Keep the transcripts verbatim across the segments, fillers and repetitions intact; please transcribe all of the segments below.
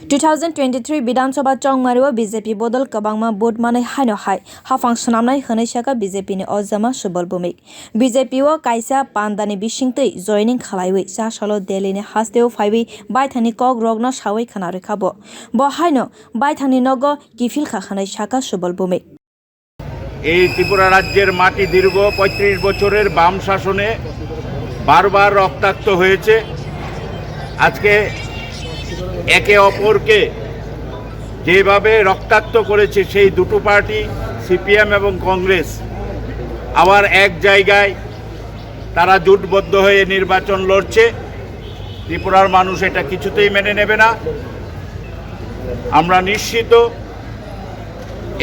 Two thousand twenty-three Bidhan Sabha chongmario B J P bodol kwbangma vote manwi haino hai haphang swnamnai hwnwi sakha B J P ni ojama Subal Bhumik. B J P o kaisa pandani bisingtwi joining khlaiwi cha salo Delhi ni hasteo phaiwi baithangni kok rokno sawi khna rwkha bo. Bo haino baithangni nogo kiphilkha hwnwi sakha Subal Bhumik. এই ত্রিপুরা রাজ্যের মাটি দীর্ঘ পঁয়ত্রিশ বছরের বাম শাসনে বারবার রক্তাক্ত হয়েছে। আজকে একে অপরকে যেভাবে রক্তাক্ত করেছে সেই দুটো পার্টি, সিপিএম এবং কংগ্রেস, আবার এক জায়গায় তারা জোটবদ্ধ হয়ে নির্বাচন লড়ছে। ত্রিপুরার মানুষ এটা কিছুতেই মেনে নেবে না। আমরা নিশ্চিত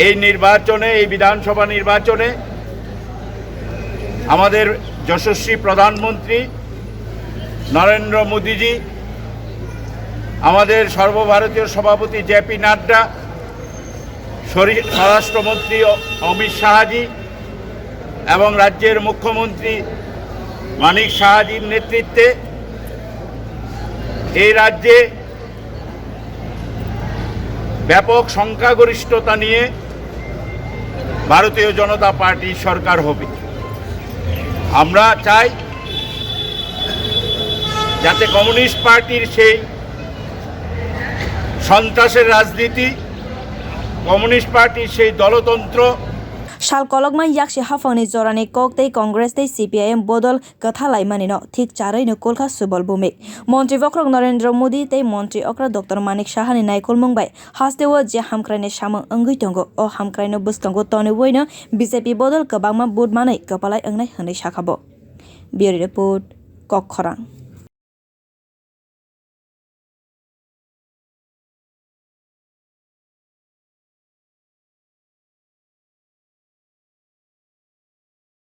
এই নির্বাচনে, এই বিধানসভা নির্বাচনে আমাদের যশস্বী প্রধানমন্ত্রী নরেন্দ্র মোদীজি, আমাদের সর্বভারতীয় সভাপতি জেপি নাড্ডা, স্বরি-, স্বরাষ্ট্রমন্ত্রী অ-, অমিত শাহজি এবং রাজ্যের মুখ্যমন্ত্রী মানিক সাহাজির নেতৃত্বে এই রাজ্যে ব্যাপক সংখ্যাগরিষ্ঠতা নিয়ে ভারতীয় জনতা পার্টির সরকার হবে। আমরা চাই যাতে কমিউনিস্ট পার্টির সেই সন্ত্রাসের রাজনীতি, কমিউনিস্ট পার্টির সেই দলতন্ত্র, Sal kolokma yaksi haphangni jorani kok tei Congress tei C P I M bodol kwtha laimanino thik charwino kulkha Subal Bhumik. Montri bokhorok Narendra Modi tei Montri okra Doctor Manik Sahani naikolmung bai hasteo je hamkraini samung wngwi tongo, o hamkraino bwskango tonwiboino B J P bodol kwbangma vote manwi kwpalai wngnai hwnwi sakha bo. Bureau Report, Kokkhorang.